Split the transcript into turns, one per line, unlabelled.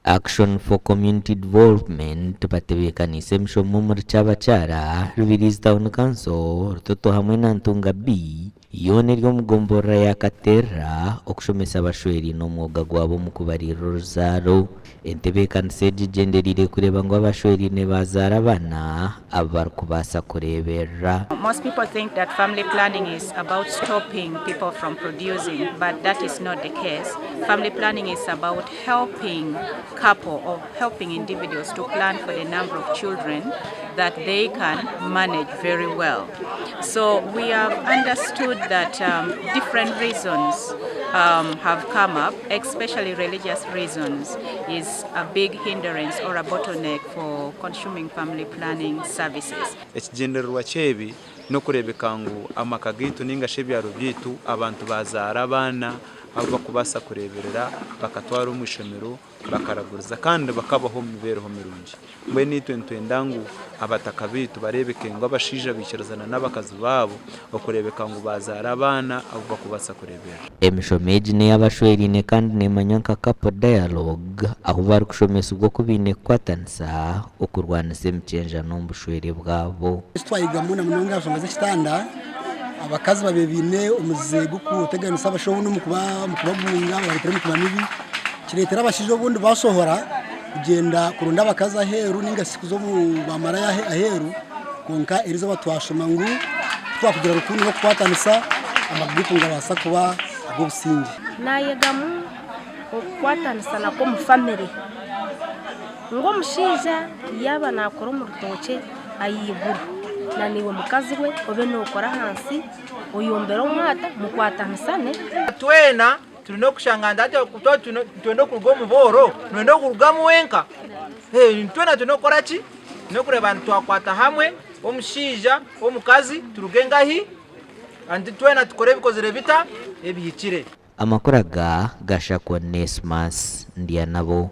Action for Community Development batebeekaniise emishomo omuri Kyabakyara, Rubirizi Town Council, Rutoto hamwe na Ntunga B yoona eri omu gomborora ya Katerera okushomesa abashweraine omwoga gwabo omu kubariirira oruzaaro. Entebeekanisa egi egyendereire kureeba ngu abashweraine baazaara abaana abu barikubaasa kureeberera.
Most people think that family planning is about stopping people from producing but that is not the case. Family planning is about helping couple or helping individuals to plan for the number of children that they can manage very well. So we have understood that um, different reasons um, have come up, especially religious reasons, is a big hindrance or a bottleneck for consuming family planning services.
Ekigyendererwa ky'ebi n'okureebeka ngu amaka gaitu nainga shi ebyaro byaitu abantu baazaara abaana abu barikubaasa kureeberera bakatwara omu ishomero bakaraguriza kandi bakabaho omu mibeereho mirungi. Mbwenu itwe nitwenda ngu abataka baitu bareebeke ngu abashaija baikirizana n'abakazi baabo okureebeka ngu baazaara abaana abu barikubaasa kureeberera.
Emishomo egi n'ey'abashweraine kandi neemanywa nka Couple Dialogue ahu barikushomesibwa oku baine kukwatanisa okurwanisa emikyenjano omu bushwere bwabo.
Eki twayigamu na munonga aha nshonga z'ekitanda, abakazi babaire baine omuze gw'okuteganisa abashaija obundi omu kubagunga babareetera emitima mibi, kireetera abashaija obundi bashohora kugyenda kuronda abakazi aheeru ninga shi kuza omu bamaraya aheeru kwonka erizooba twashoma ngu twakugira rukundo n'okukwatanisa amaka gaitu nigabaasa kuba ag'obusingye.
Naayegamu okukwatanisa nakwo omu famire ngu omushaija yaaba naakora omu rutookye ahaiguru na naiwe mukazi we obe nookora ahansi oyombere omwata mukwatanisane.
Twena Twine okushanga ngu hati twaba nitwenda okuruga omu booro, noyenda okurugamu wenka? Twena twine kukora ki? Twine kureeba ngu twakwata hamwe, omushaija, omukazi, turuge nkahi? Kandi twena tukore ebikozire bita? Ebihikire.
Amakuru aga gashakwa Onesmus Ndyanabo.